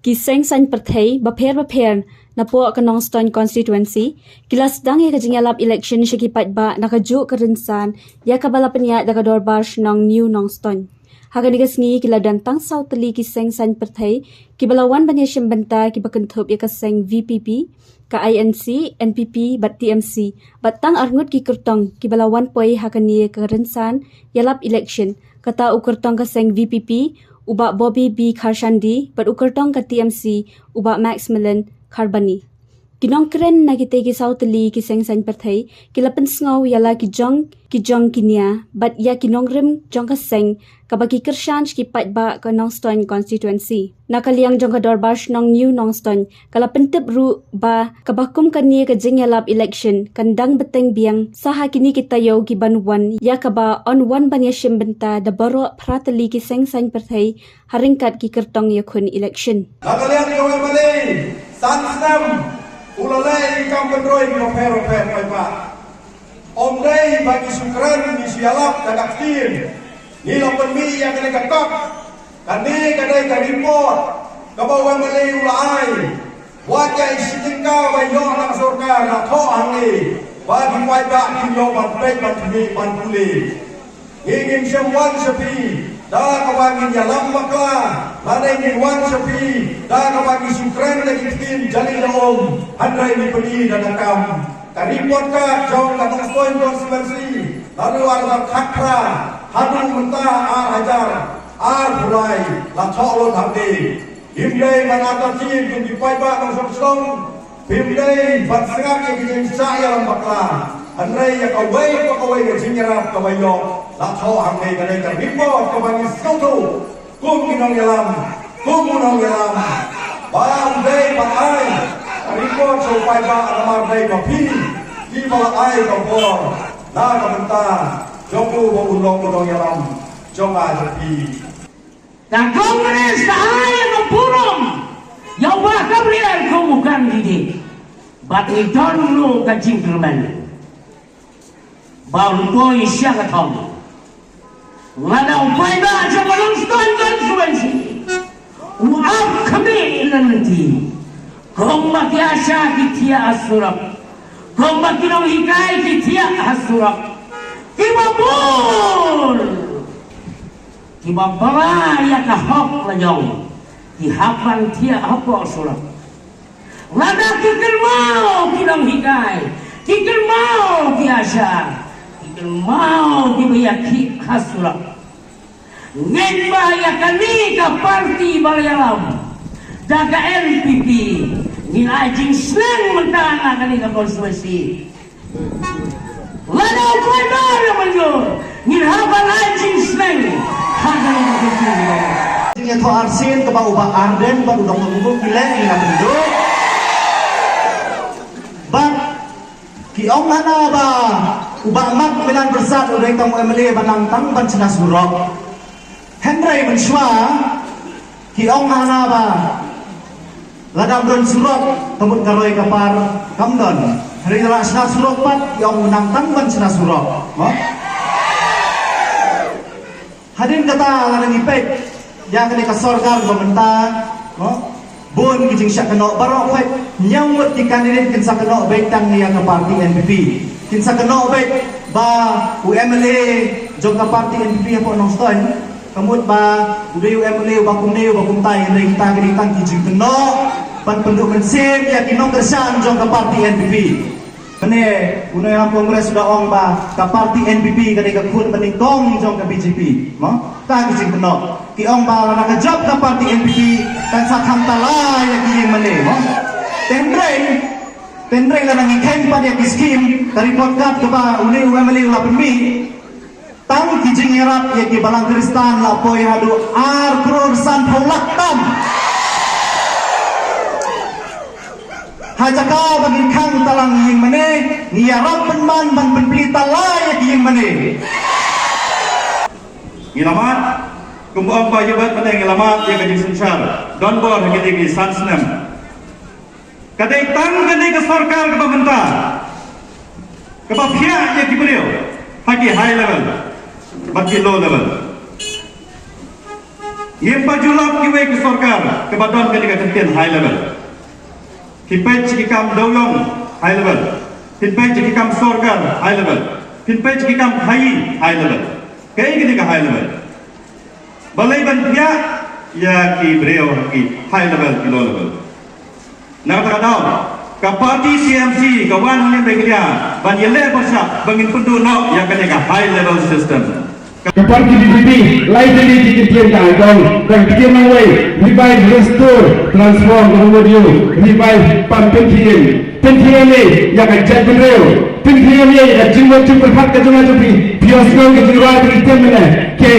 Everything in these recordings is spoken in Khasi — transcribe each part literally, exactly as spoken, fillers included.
Ki seng saiñ pyrthei bapher bapher napoh ka Nongstoiñ constituency ki la sdang ïa ka jingïalap election sha ki paidbah na kajuh ka rynsan ïa kaba la pynïaid da ka Dorbar Shnong New Nongstoiñ. Ha kane ka sngi ki la don tang saw tylli ki seng saiñ pyrthei kiba la wan ban ïashim bynta kiba kynthup ïa ka seng V P P, ka I N C, N P P bad T M C, bad tang arngut ki kyrtong kiba la wan poi ha kane ka rynsan ïalap election, kata u kyrtong ka seng V P P, u Bah Bobby B Kharshandi, bad u kyrtong ka T M C, u Bah Maximilian Kharbani. Ki nongkren na kitei ki saw tylli ki seng saiñ pyrthei ki la pynsngew ïa la ki jong ki jong ki nia bad ïa ki nongrim jong ka seng kaba ki kyrshan sha ki paidbah ka Nongstoiñ constituency. Na ka liang jong ka Dorbar Shnong New Nongstoiñ ka la pyntip ruh ba kaba kum kane ka jingïalap election kan dang bteng biang sa ha kine ki taïew ki ban wan ïa kaba yn wan ban ïashim bynta da baroh phra tylli ki seng saiñ pyrthei ha ryngkat ki kyrtong ïakhun election. Na ka liang jong u M L A san snem u la leh ïa ki kam pynroi bapher bapher paidbah. Ym dei ba ngi shu kren ngi shu ïalap da ka ktien. Ngi la pynmih ïa kane ka kot. Kane ka dei ka report kaba u M L A u la ai. Wat ïa i shi tyngka ba ïoh na ka sorkar la thoh hangne ba ki paidbah kin ïoh ban peit ban khmih ban pule. Ngi ngim shym wan sha phi da kaba ngin ïalam bakla lane ngin wan sha phi da kaba ngi shu kren da ki ktien jali da um, hynrei ngi pyni da ka kam. Ka report card jong ka Nongstoiñ constituency naduh ar hajar khatphra haduh mynta ar hajar arphew lai la thoh lut hangne. Ngim dei ban artatien kum ki paidbah Nongstoiñ shnong. Phim dei ban sngap ïa ki jingshah ïalam bakla, hynrei ïa kawei pa kawei ka jingïarap kaba ïoh la thoh hangne. Ka dei ka report kaba ngi sngewthuh kum ki nongïalam, kum u nongïalam, ba u dei ban ai ka report sha u paidbah namar dei ba phi kiba la ai ka bor na ka bynta jong u ba un long u nongïalam jong nga jong phi. Ka Congress ka ai ïa ka burom ïa u Bah Gabriel kum u candidate. Bad ngi don ruh ka jingkyrmen ba un poi sha ka thong. Lada u paidbah jong ka Nongstoiñ constituency u ap khmih lynti, kumba ki ASHA ki thiah ha surok, kumba ki nonghikai ki thiah ha surok, kiba bun kiba bha ïa ka hok la jong ki hap ban thiah hapoh surok. Lada ki kynmaw ki nonghikai, ki kynmaw ki ASHA, ki kynmaw kiba ïakhih ha surok. Ngeit ba ïa kane ka party ba la ïalam da ka N P P ngin ai jingsneng mynta na kane ka constituency. Lada u paidbah u la mynjur ngin hap ban ai jingsneng ha kane ka jingïathoh arsien kaba u Bah Ardent bad u Doctor Mukul ki leh, ngin ïa pynduh. Bad ki ong hana ba u Bah Mat Milan Byrsat u dei tang u M L A ba nang tang ban shna surok. Hynrei mynshuwa ki ong hana ba lada ym don surok ka mut ka roi ka par kam don. Hynrei lada shna surok pat ki ong u nang tang ban shna surok. Mo? Hadien kata lada ngi peit ïa kane ka sorkar ba mynta, mo? Bun ki jingshah kynnoh baroh khoit, hynñiew ngut ki candidate kin sa kynnoh beit tang ïa ka party N P P. Kin sa kynnoh beit ba u M L A jong ka party N P P hapoh Nongstoiñ ka mut ba u dei u M L A uba kumne uba kumtai, hynrei kita ki dei tang ki jingkynnoh ban pynduh mynsiem ïa ki nongkyrshan jong ka party N P P. Mynne u nongïalam Congress u da ong ba ka party N P P ka dei ka khun ba nyngkong jong ka B J P. Mo? Ka ki jingkynnoh. Ki ong ba lada ka jop ka party N P P kan sa khang tala ïa ki ïing mane, mo? Te hynrei, te hynrei lada ngi kheiñ pat ïa ki skim, ka report card kaba une u M L A u la pynmih, tang ki jingïarap ïa ki balang Khristan la poi haduh ar klur sanphew lak tam. Ha jaka ba ngin khang tala ïing mane, ngi ïarap pynban ban pynplie tala ïa ki ïing mane. Ngi la mad, kumba ong ba ïa bad mynne ngi la mad ïa ka jingsynshar donbor ha kine ki san snem. Ka dei tang kane ka sorkar kaba mynta kaba phiah ïa ki briew ha ki high level bad ki low level. Ngim pat ju lap kiwei ki sorkar kiba don kane ka kyntien high level. Phin peit ki kam dewïong, high level. Phin peit ki kam sorkar, high level. Phin peit ki kam haïi, high level. Kaei kane ka high level? Balei ban thiah ïa ki briew ha ki high level, ki low level? Na kata ka daw, ka party T M C ka wan hangne Meghalaya ban ïaleh pyrshah ba ngin pynduh noh ïa kane ka high level system. Ka party B B P, lai tylli ki kyntien ka ai kong, ka kyntien nongwei, revive, restore, transform, ka mut ïa u, revive, pan pynkhie, pynkhie ïa ka jaitbynriew, pynkhie ïa ka jingmut jingpyrkhat ka jong nga jong phi, phi ïohsngew ka jingrwai ka kyntien mynne, ke,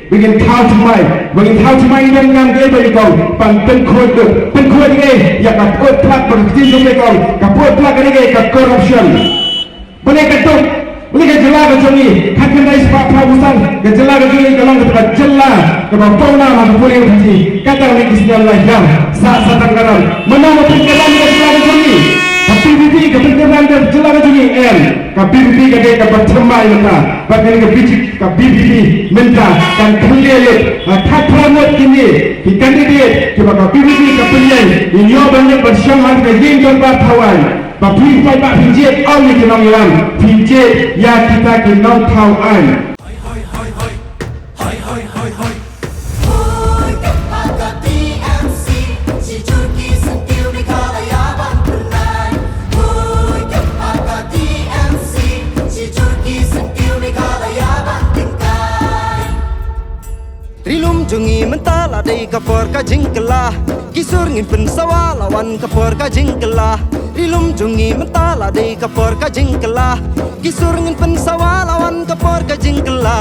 ba ngin thaw thymmai, ba ngin thaw thymmai ngin ym ngam kaei ba ïa kong, pan pynkhuid, pynkhuid ïa ka pyut plat ba ka ktien jong ïa kong, ka pyut plat ka dei ka corruption. Balei ka duk, balei ka jylla ka jong ngi, khatkhyndai spah phra phew san, ka jylla ka jong ngi ka long kata ka jylla kaba pawnam ha ka pule u phi, kata ngi ki snem la hiar, sa sa tang ka ram. Mano ba pynkyrdan ka jylla ka jong ngi? Ka B B P ka pynkyrdan ka jylla ka jong ngi, em. Ka B B P ka dei kaba thymmai mynta, bad kane ka B J P, ka B B P mynta kan khlieh lut, ha khatphra ngut kine ki candidate kiba ka B B P ka pynïeng, ngin ïoh ban leit ban shong ha ka ïing dorbar thaw aiñ. Ba phi paidbah phin jied ïa ki nongïalam, phin jied ïa kita ki nongthaw aiñ. Ri lum jong ngi mynta la dei ka por ka jingkylla. Ki sur ngin pynsawa la wan ka por ka jingkylla. Ri lum jong ngi mynta la dei ka por ka jingkylla. Ki sur ngin pynsawa la wan ka por ka jingkylla.